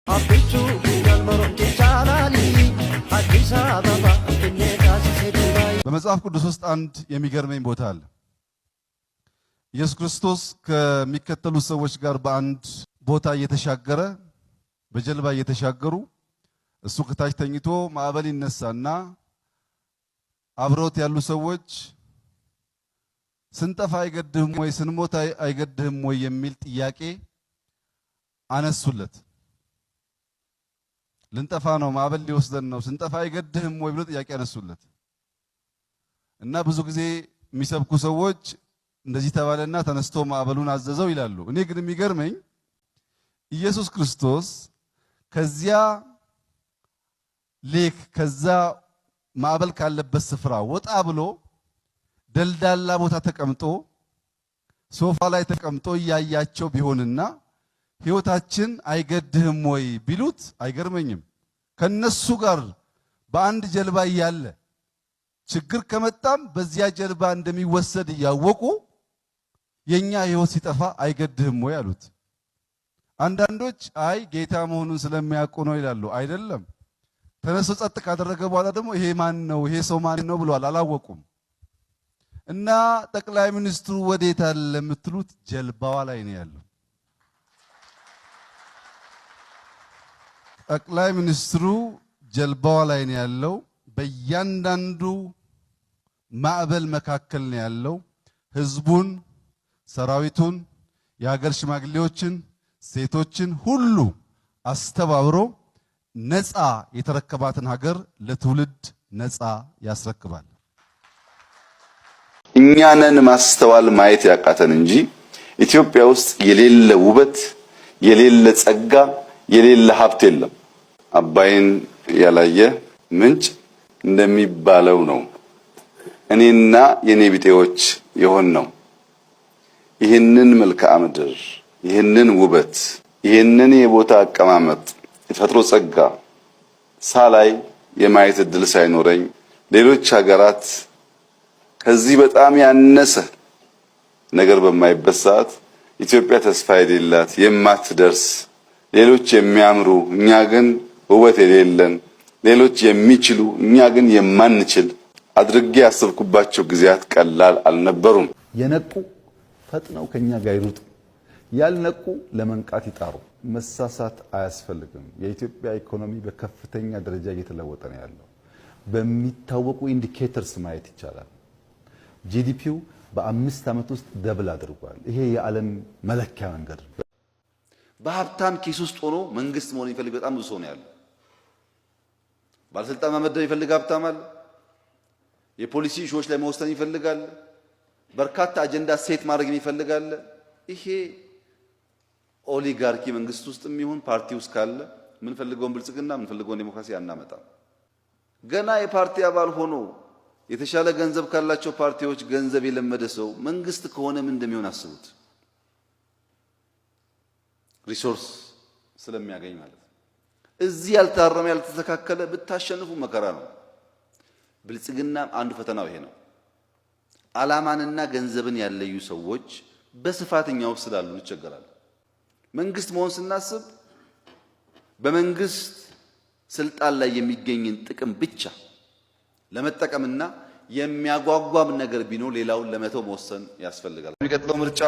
Abbichuu አዲስ አበባ። በመጽሐፍ ቅዱስ ውስጥ አንድ የሚገርመኝ ቦታ አለ። ኢየሱስ ክርስቶስ ከሚከተሉት ሰዎች ጋር በአንድ ቦታ እየተሻገረ፣ በጀልባ እየተሻገሩ፣ እሱ ከታች ተኝቶ ማዕበል ይነሳና አብረውት ያሉ ሰዎች ስንጠፋ አይገድህም ወይ፣ ስንሞት አይገድህም ወይ የሚል ጥያቄ አነሱለት። ልንጠፋ ነው፣ ማዕበል ሊወስደን ነው፣ ስንጠፋ አይገድህም ወይ ብሎ ጥያቄ አነሱለት። እና ብዙ ጊዜ የሚሰብኩ ሰዎች እንደዚህ ተባለና ተነስቶ ማዕበሉን አዘዘው ይላሉ። እኔ ግን የሚገርመኝ ኢየሱስ ክርስቶስ ከዚያ lake፣ ከዛ ማዕበል ካለበት ስፍራ ወጣ ብሎ ደልዳላ ቦታ ተቀምጦ፣ ሶፋ ላይ ተቀምጦ እያያቸው ቢሆንና ሕይወታችን አይገድህም ወይ ቢሉት አይገርመኝም። ከነሱ ጋር በአንድ ጀልባ እያለ ችግር ከመጣም በዚያ ጀልባ እንደሚወሰድ እያወቁ የኛ ሕይወት ሲጠፋ አይገድህም ወይ አሉት። አንዳንዶች አይ ጌታ መሆኑን ስለሚያውቁ ነው ይላሉ። አይደለም። ተነስቶ ጸጥ ካደረገ በኋላ ደግሞ ይሄ ማን ነው፣ ይሄ ሰው ማን ነው ብለዋል። አላወቁም። እና ጠቅላይ ሚኒስትሩ ወዴት አለ የምትሉት ጀልባዋ ላይ ነው ያለው። ጠቅላይ ሚኒስትሩ ጀልባዋ ላይ ነው ያለው። በእያንዳንዱ ማዕበል መካከል ነው ያለው። ህዝቡን፣ ሰራዊቱን፣ የሀገር ሽማግሌዎችን፣ ሴቶችን ሁሉ አስተባብሮ ነፃ የተረከባትን ሀገር ለትውልድ ነፃ ያስረክባል። እኛ ነን ማስተዋል ማየት ያቃተን እንጂ ኢትዮጵያ ውስጥ የሌለ ውበት፣ የሌለ ጸጋ፣ የሌለ ሀብት የለም። አባይን ያላየ ምንጭ እንደሚባለው ነው። እኔና የኔ ቢጤዎች የሆን ነው። ይህንን መልክዓ ምድር፣ ይህንን ውበት፣ ይህንን የቦታ አቀማመጥ፣ የተፈጥሮ ጸጋ ሳላይ የማየት እድል ሳይኖረኝ ሌሎች ሀገራት ከዚህ በጣም ያነሰ ነገር በማይበት ሰዓት ኢትዮጵያ ተስፋ የሌላት፣ የማትደርስ፣ ሌሎች የሚያምሩ እኛ ግን ውበት የሌለን፣ ሌሎች የሚችሉ እኛ ግን የማንችል አድርጌ ያሰብኩባቸው ጊዜያት ቀላል አልነበሩም። የነቁ ፈጥነው ከኛ ጋር ይሩጡ፣ ያልነቁ ለመንቃት ይጣሩ። መሳሳት አያስፈልግም። የኢትዮጵያ ኢኮኖሚ በከፍተኛ ደረጃ እየተለወጠ ነው ያለው። በሚታወቁ indicators ማየት ይቻላል። GDP ው በ5 ዓመት ውስጥ double አድርጓል። ይሄ የዓለም መለኪያ መንገድ ነው። በሀብታም ኪስ ውስጥ ሆኖ መንግስት መሆን የሚፈልግ በጣም ብዙ ሰው ነው ያለው። ባለስልጣን መመደብ ይፈልግ ሀብታም አለ። የፖሊሲ issue ዎች ላይ መወሰን ይፈልጋል። በርካታ አጀንዳ set ማድረግ ይፈልጋል። ይሄ oligarchy መንግስት ውስጥ የሚሆን ፓርቲ ውስጥ ካለ የምንፈልገውን ብልጽግና፣ የምንፈልገውን ዴሞክራሲ አናመጣም። ገና የፓርቲ አባል ሆኖ የተሻለ ገንዘብ ካላቸው ፓርቲዎች ገንዘብ የለመደ ሰው መንግስት ከሆነ ምን እንደሚሆን አስቡት። Resource ስለሚያገኝ ማለት ነው። እዚህ ያልታረመ ያልተስተካከለ ብታሸንፉ መከራ ነው። ብልጽግና አንዱ ፈተናው ይሄ ነው። ዓላማንና ገንዘብን ያለዩ ሰዎች በስፋት እኛ ውስጥ ስላሉ እንቸገራለን። መንግስት መሆን ስናስብ በመንግስት ስልጣን ላይ የሚገኝን ጥቅም ብቻ ለመጠቀምና የሚያጓጓም ነገር ቢኖር ሌላውን ለመተው መወሰን ያስፈልጋል። የሚቀጥለው ምርጫ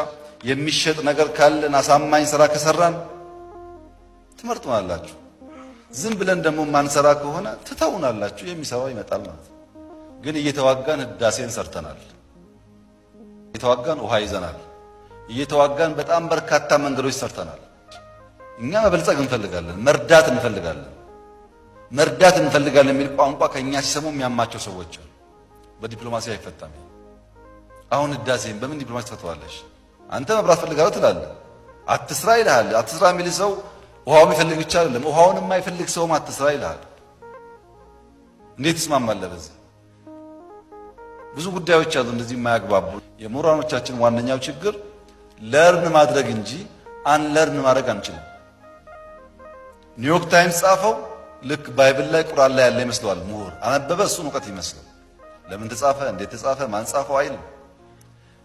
የሚሸጥ ነገር ካለን አሳማኝ ስራ ከሰራን ትመርጡናላችሁ። ዝም ብለን ደግሞ ማንሰራ ከሆነ ትተውናላችሁ። የሚሰራው ይመጣል ማለት ነው። ግን እየተዋጋን ህዳሴን ሰርተናል። እየተዋጋን ውሃ ይዘናል። እየተዋጋን በጣም በርካታ መንገዶች ሰርተናል። እኛ መበልጸግ እንፈልጋለን፣ መርዳት እንፈልጋለን። መርዳት እንፈልጋለን የሚል ቋንቋ ከኛ ሲሰሙ የሚያማቸው ሰዎች አሉ። በዲፕሎማሲ አይፈታም። አሁን ህዳሴን በምን ዲፕሎማሲ ትፈተዋለሽ? አንተ መብራት ፈልጋለሁ ትላለህ፣ አትስራ ይልሃል። አትስራ የሚል ሰው ውሃው የሚፈልግ ብቻ አይደለም፣ ውሃውን የማይፈልግ ሰውም አትስራ ይልሃል። እንዴት ትስማማለህ? በዚህ ብዙ ጉዳዮች አሉ እንደዚህ የማያግባቡ። የምሁራኖቻችን ዋነኛው ችግር learn ማድረግ እንጂ unlearn ማድረግ አንችልም። ኒውዮርክ ታይምስ ጻፈው ልክ Bible ላይ ቁርአን ላይ ያለ ይመስለዋል። ምሁር አነበበ እሱን እውቀት ይመስለው። ለምን ተጻፈ፣ እንዴት ተጻፈ፣ ማን ጻፈው አይልም።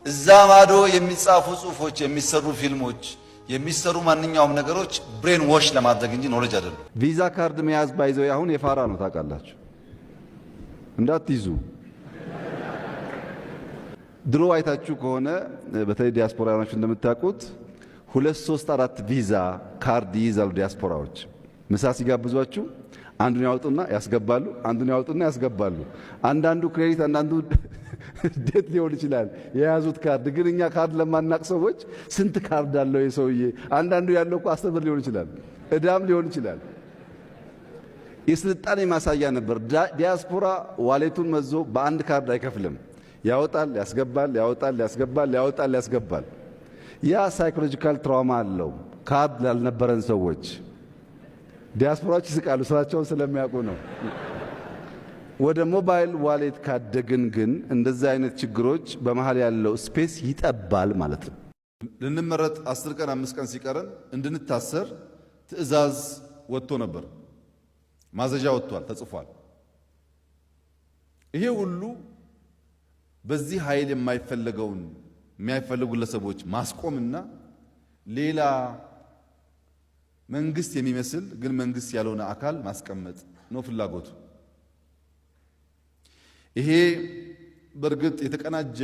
እዛ ማዶ የሚጻፉ ጽሁፎች፣ የሚሰሩ ፊልሞች፣ የሚሰሩ ማንኛውም ነገሮች brain wash ለማድረግ እንጂ knowledge አይደሉም። ቪዛ ካርድ መያዝ by the way አሁን የፋራ ነው ታውቃላችሁ፣ እንዳትይዙ። ድሮ አይታችሁ ከሆነ በተለይ ዲያስፖራዎች እንደምታውቁት ሁለት፣ ሶስት፣ አራት ቪዛ ካርድ ይይዛሉ ዲያስፖራዎች። ምሳ ሲጋብዟችሁ አንዱን ያወጡና ያስገባሉ፣ አንዱን ያወጡና ያስገባሉ። አንዳንዱ credit፣ አንዳንዱ debit ሊሆን ይችላል የያዙት ካርድ። ግን እኛ ካርድ ለማናቅ ሰዎች ስንት ካርድ አለው የሰውዬ? አንዳንዱ ያለው እኮ 10 ብር ሊሆን ይችላል፣ እዳም ሊሆን ይችላል። የስልጣኔ ማሳያ ነበር። ዲያስፖራ wallet ኡን መዞ በአንድ ካርድ አይከፍልም። ያወጣል፣ ያስገባል፣ ያወጣል፣ ያስገባል፣ ያወጣል፣ ያስገባል። ያ psychological trauma አለው ካርድ ላልነበረን ሰዎች። ዲያስፖራዎች ይስቃሉ፣ ስራቸውን ስለሚያውቁ ነው። ወደ mobile wallet ካደግን ግን እንደዚህ አይነት ችግሮች በመሀል ያለው space ይጠባል ማለት ነው። ልንመረጥ 10 ቀን 5 ቀን ሲቀረን እንድንታሰር ትዕዛዝ ወጥቶ ነበር። ማዘዣ ወጥቷል፣ ተጽፏል። ይሄ ሁሉ በዚህ ኃይል የማይፈለገውን የሚያይፈልጉ ግለሰቦች ማስቆምና ሌላ መንግስት የሚመስል ግን መንግስት ያልሆነ አካል ማስቀመጥ ነው ፍላጎቱ። ይሄ በእርግጥ የተቀናጀ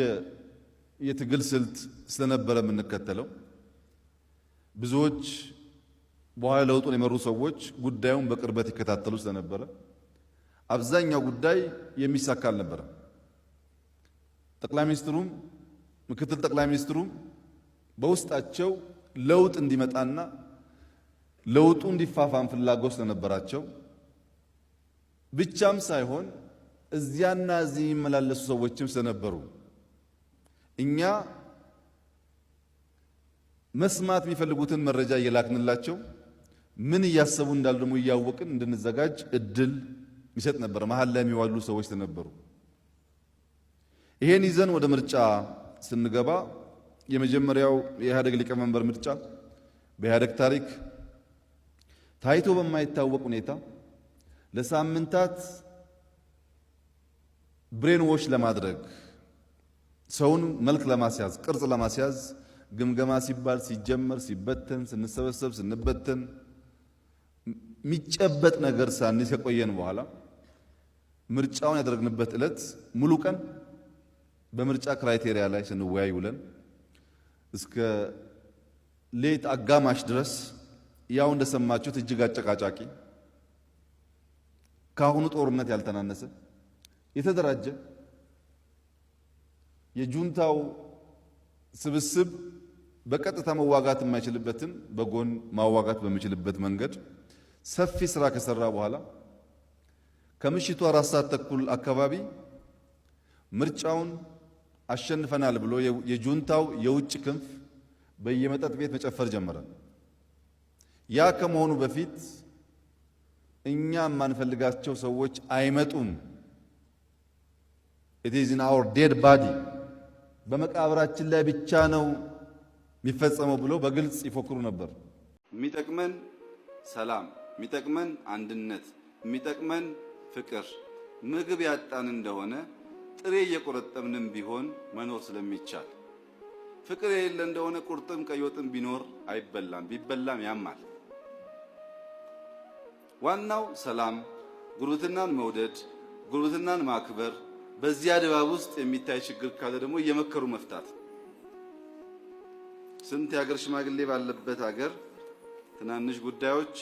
የትግል ስልት ስለነበረ የምንከተለው፣ ብዙዎች በኋላ ለውጡን የመሩ ሰዎች ጉዳዩን በቅርበት ይከታተሉ ስለነበረ አብዛኛው ጉዳይ የሚሳካ አልነበረም። ጠቅላይ ሚኒስትሩም ምክትል ጠቅላይ ሚኒስትሩም በውስጣቸው ለውጥ እንዲመጣና ለውጡ እንዲፋፋም ፍላጎት ስለነበራቸው ብቻም ሳይሆን እዚያና እዚህ የሚመላለሱ ሰዎችም ስለነበሩ እኛ መስማት የሚፈልጉትን መረጃ እየላክንላቸው ምን እያሰቡ እንዳሉ ደግሞ እያወቅን እንድንዘጋጅ እድል ይሰጥ ነበር። መሀል ላይ የሚዋሉ ሰዎች ስለነበሩ ይሄን ይዘን ወደ ምርጫ ስንገባ የመጀመሪያው የኢህአዴግ ሊቀመንበር ምርጫ በኢህአዴግ ታሪክ ታይቶ በማይታወቅ ሁኔታ ለሳምንታት brain wash ለማድረግ፣ ሰውን መልክ ለማስያዝ፣ ቅርጽ ለማስያዝ ግምገማ ሲባል ሲጀመር ሲበተን፣ ስንሰበሰብ ስንበተን፣ የሚጨበጥ ነገር ሳንይዝ ከቆየን በኋላ ምርጫውን ያደረግንበት ዕለት ሙሉ ቀን በምርጫ criteria ላይ ስንወያይ ውለን እስከ ሌት አጋማሽ ድረስ፣ ያው እንደሰማችሁት እጅግ አጨቃጫቂ፣ ከአሁኑ ጦርነት ያልተናነሰ፣ የተደራጀ የጁንታው ስብስብ በቀጥታ መዋጋት የማይችልበትን በጎን ማዋጋት በሚችልበት መንገድ ሰፊ ስራ ከሰራ በኋላ ከምሽቱ 4:30 አካባቢ ምርጫውን አሸንፈናል ብሎ የጁንታው የውጭ ክንፍ በየመጠጥ ቤት መጨፈር ጀመረ። ያ ከመሆኑ በፊት እኛ የማንፈልጋቸው ሰዎች አይመጡም፣ it is in our dead body፣ በመቃብራችን ላይ ብቻ ነው የሚፈጸመው ብሎ በግልጽ ይፎክሩ ነበር። የሚጠቅመን ሰላም፣ የሚጠቅመን አንድነት፣ የሚጠቅመን ፍቅር፣ ምግብ ያጣን እንደሆነ ጥሬ እየቆረጠምንም ቢሆን መኖር ስለሚቻል፣ ፍቅር የሌለ እንደሆነ ቁርጥም ቀይ ወጥም ቢኖር አይበላም፣ ቢበላም ያማል። ዋናው ሰላም፣ ጉርብትናን መውደድ፣ ጉርብትናን ማክበር፣ በዚያ ድባብ ውስጥ የሚታይ ችግር ካለ ደግሞ እየመከሩ መፍታት። ስንት የሀገር ሽማግሌ ባለበት ሀገር ትናንሽ ጉዳዮች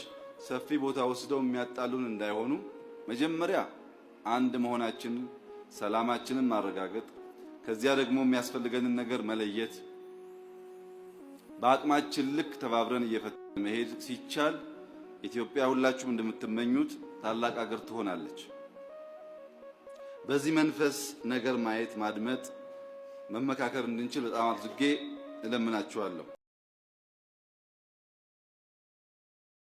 ሰፊ ቦታ ወስደው የሚያጣሉን እንዳይሆኑ መጀመሪያ አንድ መሆናችንን፣ ሰላማችንን ማረጋገጥ፣ ከዚያ ደግሞ የሚያስፈልገንን ነገር መለየት፣ በአቅማችን ልክ ተባብረን እየፈታን መሄድ ሲቻል ኢትዮጵያ ሁላችሁም እንደምትመኙት ታላቅ አገር ትሆናለች። በዚህ መንፈስ ነገር ማየት፣ ማድመጥ፣ መመካከር እንድንችል በጣም አድርጌ እለምናችኋለሁ።